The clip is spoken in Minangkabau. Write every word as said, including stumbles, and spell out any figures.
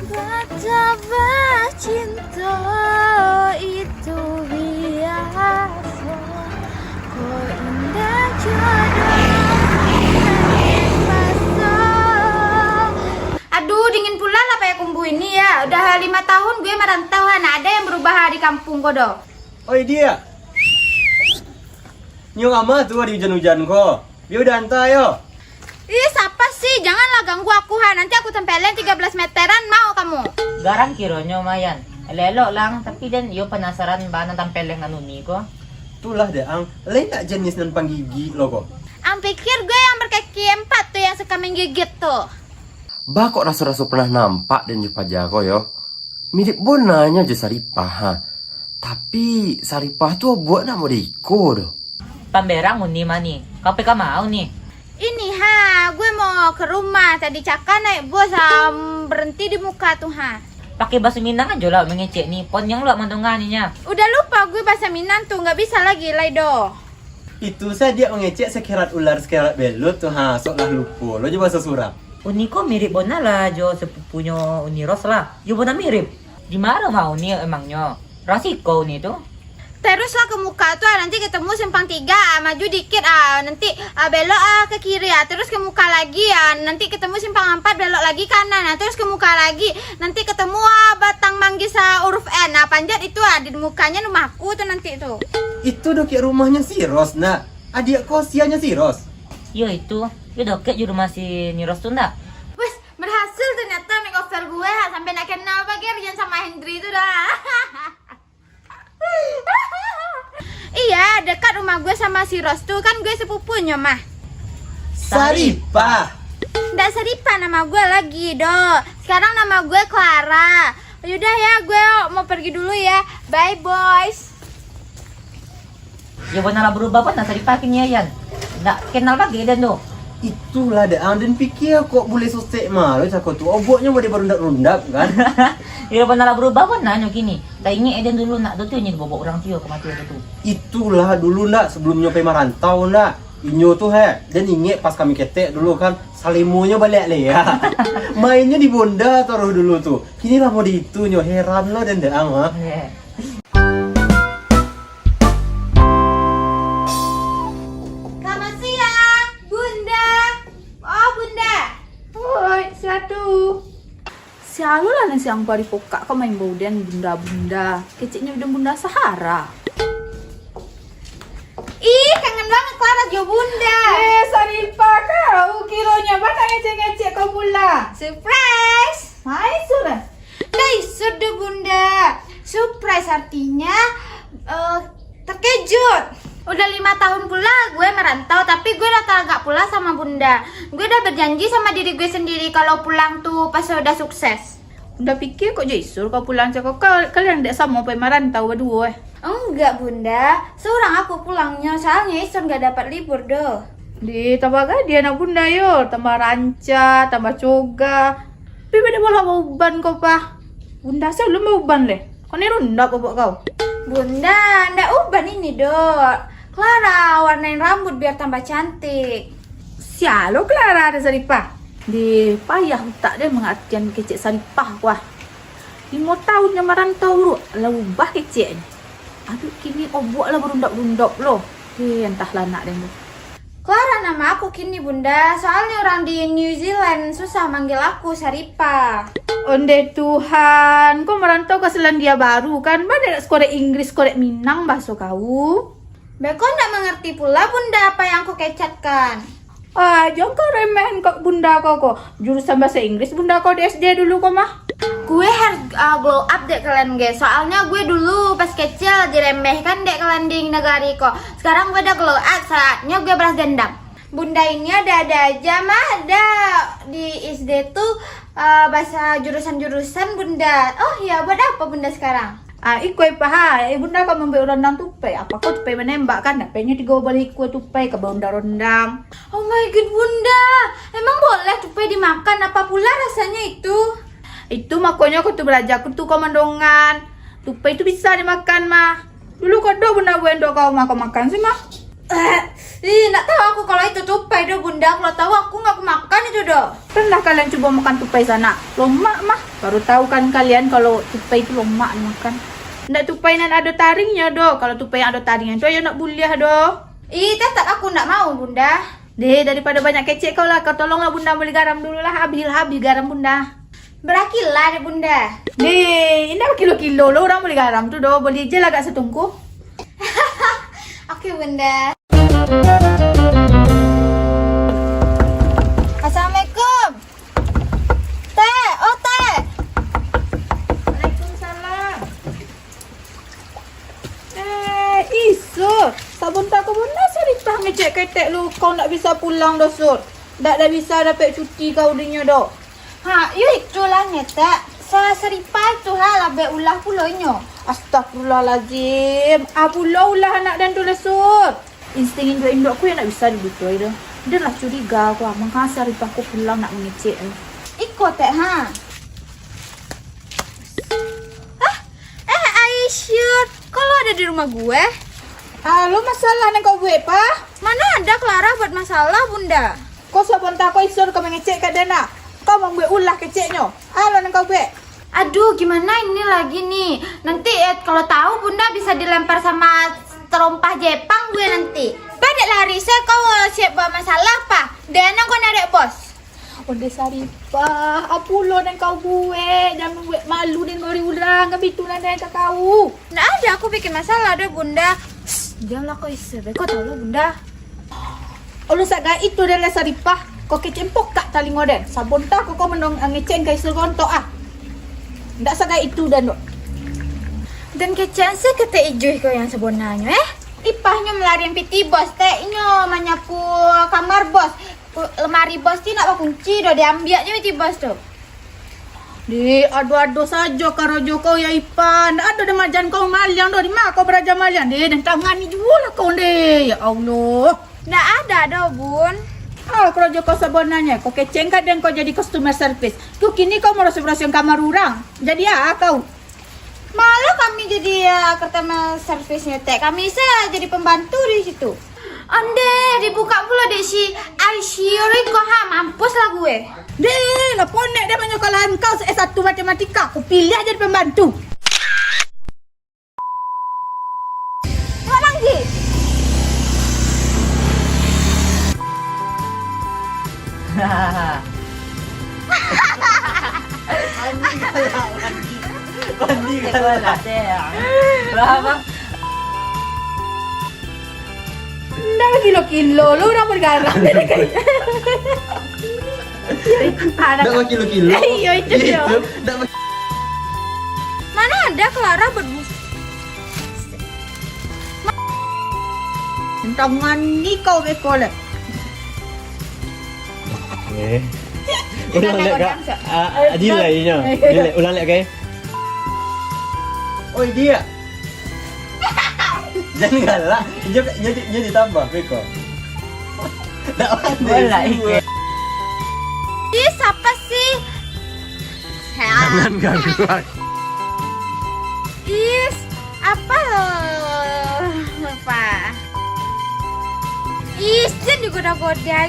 Patah bacinto itu biaso, ko indah jodoh nan dipakso. Aduh, dingin pula lah payah kumbu ini ya. Udah lima tahun gue merantau, ha, ndak ada yang berubah di kampung ko doh. Oi, dia. Nyo ama tu di ujan-ujan ko. Dia udah anta yo. Ih, siapa sih? Janganlah ganggu aku, ha. Nanti aku tempeleng tiga belas meteran, mau kamu. Garang kironyo, Mayan. Elok-elok lang, tapi den iyo penasaran bana tampeleng anu ni ko. Itulah dek ang, lain tak jenis nan panggigik lo ko. Ang pikir gue yang berkaki empat tu yang suka menggigit tu? Bah, kok raso-raso pernah nampak den jo paja ko yo. Mirip bonanyo jo Saripah, ha. Tapi Saripah tu obuak nak mau diiko doh. Pamberang uni mani. Kau pe ka mau ni? Ini ha, gue mau ke rumah. Tadi caka naik bus, am, berhenti di muka tu ha. Pakai bahasa Minang ajo lah mengecek ni. Ponyong lo mandonga ni nya. Udah lupa gue bahasa Minang tu, nggak bisa lagi lai doh. Itu sadia mengecek sekerat ular sekerat belut tu ha, sok lah lupo lo jo bahasa surang. Uni ko mirip bona lah jo sepupunyo Uni Ros lah. Yo bona mirip. Di ma rumah Uni emangnyo? Rasiko Uni tu. Teruslah ke muka tu ah, nanti ketemu simpang tiga ah, maju dikit ah, nanti ah, belok ah ke kiri ah, terus ke muka lagi ah, nanti ketemu simpang empat, belok lagi kanan ah, terus ke muka lagi, nanti ketemu ah batang manggis ah huruf N ah, panjat itu ah di mukanya rumahku tu nanti tu. Itu dokiak rumahnyo si Ros nak. Adiak kosianyo si Ros. Yo itu, yo dokiak jo rumah si Ni Ros tu ndak? Wes, berhasil ternyata makeover gue, ha, sampai nak kenal bagai Rian sama Hendri tu dah. Iya, dekat rumah gue sama si Ros tu, kan gue sepupunyo mah. Saripah. Ndak Saripah nama gue lagi doh. Sekarang nama gue Clara. Yaudah ya, gue mau pergi dulu ya. Bye boys. Yo bona lah berubah bona Saripah kini Yan. Ndak kenal bagai den tu. Itulah dek ang, den pikia kok buleh sosek ma lo cako tu. Obuaknyo model barundak-rundak kan. Yo bona lah berubah bona nyo kini. Tak ingek den dulu nak tu tu nyo dibobok urang tio ka mati tu. Itulah dulu ndak sebelumnyo pai marantau ndak. Inyo tu he, den ingek pas kami ketek dulu kan. Salemonyo baliak le ya. Mainnyo di bonda taruh dulu tu. Kini lah model itu nyo, heran lo den dek ang ha. Selamat siang, Bunda. Oh, Bunda. Oi, siatu. Sialulah nan siang pari pokak ko main bauden bunda-bunda. Keceknyo baden bunda Sahara. Ih, kangen banget Clara jo Bunda. Eh, Saripah kau, kironyo bana ngecek-ngecek kau pula. Surprise. Main sudah. Dah isuk doh, Bunda. Surprise artinya eh, terkejut. Udah lima tahun pula gue merantau, tapi gue lah tagak pula sama Bunda. Gue udah berjanji sama diri gue sendiri kalau pulang tu pas udah sukses. Bunda pikir kok jo Isur kau pulang cako, kau, kalian dek samo pai marantau baduo eh? Enggak, Bunda. Seorang aku pulangnyo, soalnyo Isur nggak dapat libur doh. Di tambah gadih anak Bunda yo, tambah rancak, tambah cogah. Tapi bade bola bauban kau, Pah. Bunda se ulun bauban leh. Kau ni rundak kau buat kau. Bunda, ndak uban ini, Dok. Clara warnain rambut biar tambah cantik. Sialo Clara ada Saripah. Di payah utak dia mengartian kecek Saripah kuah. Limo tahun nyo marantau, Bro, lah ubah keceknyo. Aduh, kini obuak lah barundak-rundak lo. Heh, antahlah anak den tu. Clara nama aku kini, Bunda, soalnya orang di New Zealand susah manggil aku Saripa. Ondeh Tuhan, kau marantau ka Selandia Baru kan? Bana dak sekorek Inggris, sekorek Minang bahaso kau. Beko ndak mangarti pula, Bunda, apa yang aku kecatkan. Ah, jan kau remehan kok bunda kau ko. Jurusan bahasa Inggris bunda kau di S D dulu ko mah. Gue harus uh, glow up dek kalian guys. Soalnya gue dulu pas kecil diremehkan dek kalian di negari ko. Sekarang gue udah glow up, saatnya gue balas dendam. Bunda ini ada-ada aja mah. Ada di S D tuh uh, bahasa jurusan-jurusan bunda. Oh ya, buat apa bunda sekarang? Ah, iko ipa ha, eh, bunda ka mambuek rondang tupai. Apa kau tupai manembak kan? Dapeknyo tigo baleh ikua tupai ka barondang-rondang. Oh my god, bunda, emang boleh tupai dimakan? Apa pula rasanya itu? Itu makonyo kau tu balajar aku tu kau mandongan. Tupai tu bisa dimakan mah. Dulu kau dok bunda buendok kau mah kau makan sih mah. Eh, ih, ndak tahu aku kalau itu tupai doh, Bunda. Kalau tahu aku nggak aku makan itu doh. Pernah kalian coba makan tupai sanak? Lomak mah. Baru tahu kan kalian kalau tupai itu lomak dimakan. Ndak tupai nan ado taringnyo doh. Kalau tupai yang ado taringnyo tu, yo ndak buliah doh. Ih, tetap aku ndak mau, Bunda. Deh, daripada banyak kecek kau lah, kau tolonglah Bunda beli garam dulu lah, habis-habis garam Bunda. Barakilah deh, Bunda. Deh, indak bakilo-kilo lo urang beli garam tu doh, beli je lah agak satungku. Oke, Bunda. Assalamualaikum. Tek, oh, Tek. Waalaikumsalam. Eh, Isur, sabonta ko Bunda Saripah ngecek ketek lu, kau ndak bisa pulang doh, Sur. Ndak, ndak bisa dapek cuti kau dinyo doh. Ha, yo itulah nyo, Tek. Sa-, Saripah tu ha, labek ulah pulo inyo. Astagfirullahalazim. Ah, pulo ulah anak den tu lah, Sur. Insting induak-induak ko yo ndak bisa dibutoi doh. Den lah curiga ko, ah, mangko Saripah ko pulang nak mangecek tu. Iko, Tek, ha. Hah? Eh, Aisyur, kau lo ado di rumah gue? Alo, masalah nan kau buek, Pah? Mana ada Clara buat masalah, Bunda. Kau sabonta ko Isur ka mangecek ka den, ah. Kau mambuek ulah keceknyo. Alo nan kau buek? Aduh, gimana ini lagi nih? Nanti, eh, kalau tahu Bunda bisa dilempar sama terompah Jepang gue nanti. Padek lari se kau, eh, siap buat masalah, Pah? Den nan kau narek bos. Onde Saripah, apo lo nan kau buek? Jan mambuek malu den bari urang, kan bitu nan den ka kau. Ndak ada aku bikin masalah doh, Bunda. Psst, diamlah kau, Isur. Kau tahu lo, Bunda. Olo sagai itu den lah Saripah. Kau kecek pokak talingo den. Sabonta kau, kau mandong ngecek ka Isur gontok ah. Ndak sagai itu den doh. Den kecek se ketek ijuih kau yang sabonanyo, eh? Ipahnyo malarian piti bos, Tek. Inyo manyapu kamar bos. Lemari bos tu ndak bakunci doh, diambiak je piti bos tu. Dek, ado-ado sajo karajo kau, ya Ipa. Ndak ado den maajan kau maliang doh. Di ma kau baraja maliang? Dek, den tangani juo lah kau, dek. Ya Allah. Ndak ada doh, Bun. Ah, karajo kau sabananyo. Kau kecek ka den kau jadi customer service. Tu kini kau maraso-rasoan kamar urang. Jadi a kau? Malah kami jadi, ya, customer service-nyo, Tek. Kami sa jadi pembantu di situ. Ondeh, dibuka pulo dek si Aisyuri ko ha, mampus lah gue. Deh, lah ponek deh manyokolahan kau se-, S satu matematika. Ku pilih jadi pembantu. Mak Manggi. Mandi galak, mandi. Mandi galak. Lah, Bang. Ndak bakilo-kilo lo urang bergarak. Ndak bakilo-kilo. Iyo, itu. Iyo, dia. Itu, ndak bak- Mana ada Clara bermus-, Entah mandi kau beko leh. Eh. Ulang lek, Kak. Ah, ah, delay nyo. Delay. Ulang lek, Kak. Oi, dia. Jangan galak. Nyo, nyo, nyo ditambah beko. Ndak pandai. Ih, siapa sih? Jangan ganggu aku. Is, apa lo? Apa? Is, jangan digoda-goda.